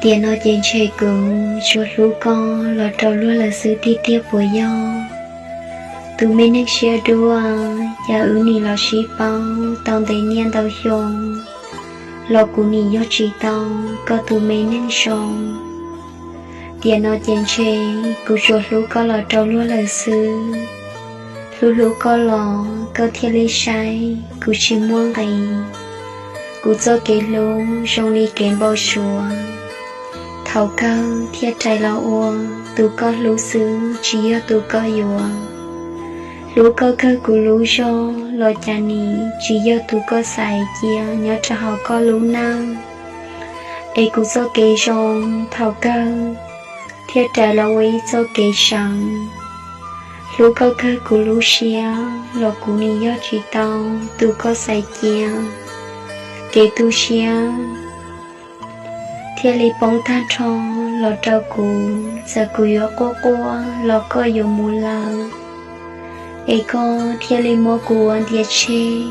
Tiam no ces ntshe kuv tsuas hlub koj los rau luag lawm xwb tiag tiag puas yog? Tus me neeg siab dub, cas wb nim los sib paub tau ntev niaj ntau xyoo los kuv nim yog tsis tau koj tus me neeg zoo. Tiam no ces ntshe kuv tsuas hlub koj los rau luag lawm xwb. Hlub hlub koj los koj thiaj li saib kuv tsis muaj nqis. Kuv txoj kev hlub zoo li kev npau suav. Thaum kawg thiaj rais los ua tus koj hlub xwb tsis yog tus koj yuav. Hlub koj kawg kuv lub zog los cas nim tsis yog tus koj xaiv cia nyob rau hauv koj lub neej. Es kuv txoj kev zoo thaum kawg thiaj rais los ua ib txoj kev seev. Hlub koj kawg kuv lub siab los kuv nim yog tsis tau tus koj xaiv cia. Kev tu siab thiaj li poob tag nrho los rau kuv, txawm kuv yuav quaj quaj los koj yuav mus lawm, es koj thiaj li muab kuv ua ntiav tsheb.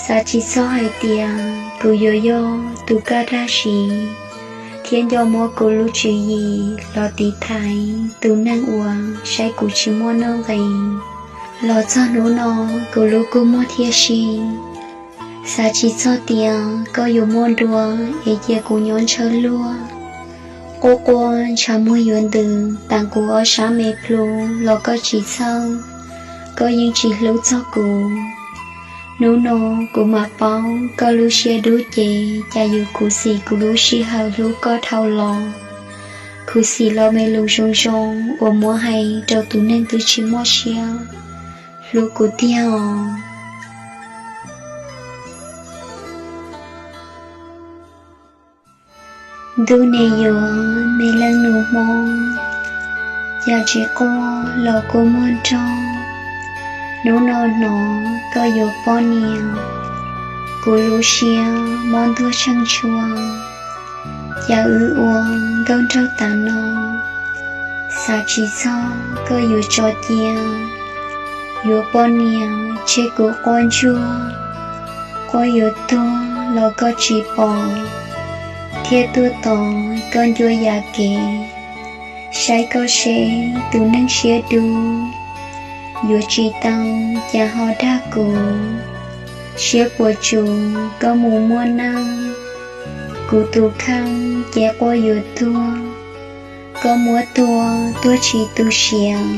Xav tsis txog hais tias kuv yuav yog tus kaj dab tsi thiab nco muab kuv lub tswv yim los tiv thaiv tus neeg uas saib kuv tsis muaj nuj nqis. Los txog hnub no kuv lub kua muag thiaj si. Xav tsis txog tias koj yuav muaj dua es cia kuv nyob ntshaw luag. Quaj quaj ntshav muag yuav ntws tas kuv ob sab me plhu los koj tsis txhawj, koj yeej tsis hlub txog kuv. Hnub no kuv mam paub koj lub siab dub ces cas yuav khuv xim kuv lub sij hawm hlub koj dhau los. Khuv xim los me lus zoo zoo uas muab hais rau tus neeg twb tsis muaj siab hlub kuv tiag os. Ntuj nim yuav me leej nus Hmoob, cas tsis quaj los kua muag nrog. Hnub no hnov koj yuav poj niam, kuv lub siab mob ntuag tsheej tshua. Cas wb ua nkauj nraug tas no, xav tsis txog koj yuav tso cia. Yuav poj niam tseg kuv quaj ntsuag, quaj yuav tuag los koj tsis pom, thiaj tuaj tos koj ncua yam kev. Saib koj seb tus neeg siab dub, yuav tsis tau cas ho dag kuv. Siab puas tsuaj koj mus muaj neej, kuv tus kheej ces quaj yuav tuag. Koj muab tua tuag tsis tu siav,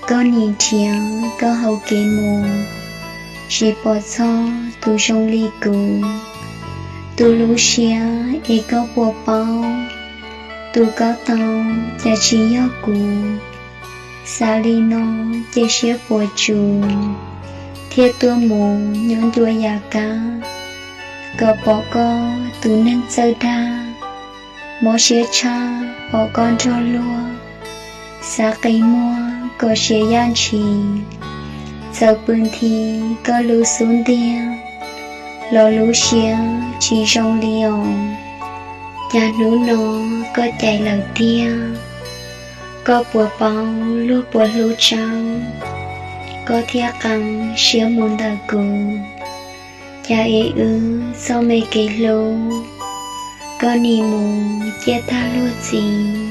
koj nim nrhiav koj hauv kev mus, tsis pom txog tus zoo li kuv. Tus lub siab es koj puas paub, tus koj tau cas tsis yog kuv. Xav li no ces siab puas tsuaj, thiaj tuaj mus nyob ncua yam kab, kom pom koj tus neeg txawj dag. Mob siab tshaj pom koj nrog luag, xav qi muag kom siav yaj ntshis. Txawm pw nthi koj lub xub ntiag, los lub siab tsis zoo li os. Cas hnub no koj cais lawm tiag, koj puas paub luag puas hlub tseeb, koj thiaj qee siab mus ntawm kuv. Cas es wb txoj me kev hlub, koj nim mus ciaj tag luag txiv,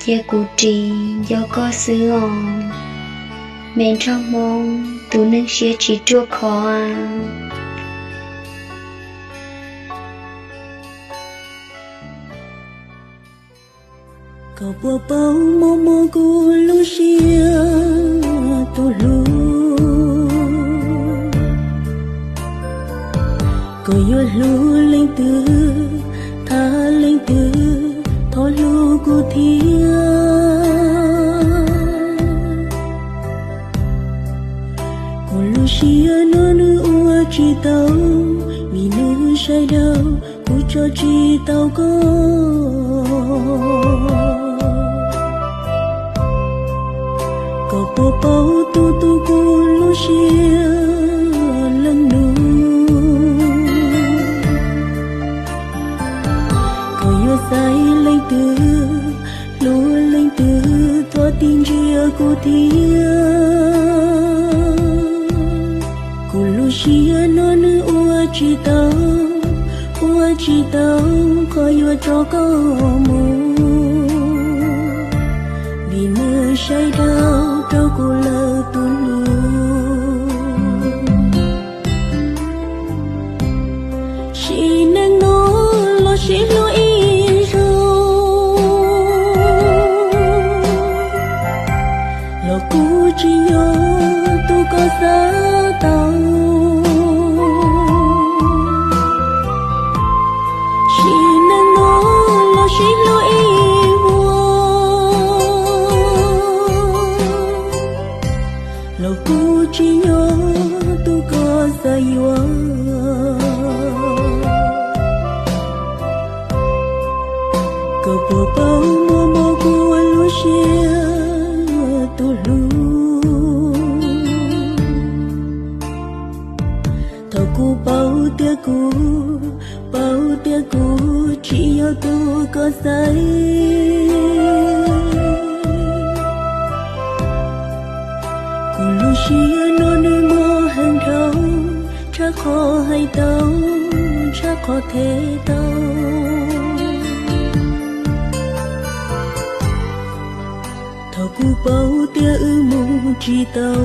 cia kuv ris nco koj xwb os. Me nraug Hmoob tus neeg siab tsis ruaj khov a. Koj puas paub mob mob kuv lub siab tus hlub, koj yuav hlub leej twg, thab leej twg, thov hlub kuv thiab. Kuv lub siab no nws ua tsis tau, vim nws sai daus kuv tso tsis tau koj. Koj puas paub tu tu kuv lub siab leej nus, koj yuav xaiv leej twg, hlub leej twg, tuav tim ntsia kuv thiab. Kuv lub siab no nws ua tsis tau, ua tsis tau qhov yuav tso koj mus, vim nws saib dhau rau kuv lawm tus hlub. Sim neej no los sib hlub ib zaug, los kuv tsis yog tus koj xav tau. Sim neej no los sib hlub ib vuag, los kuv tsis yog tus koj xav yuav. Koj puas paub muaj mob kuv lub siab tus hlub? Thaum kuv paub tias kuv, paub tias kuv tsis yog tus koj xav, kuv lub siab no nws muaj heev dhau, tshaj qhov hais tau, tshaj qhov them tau. Thaum kuv paub tias wb mus tsis tau,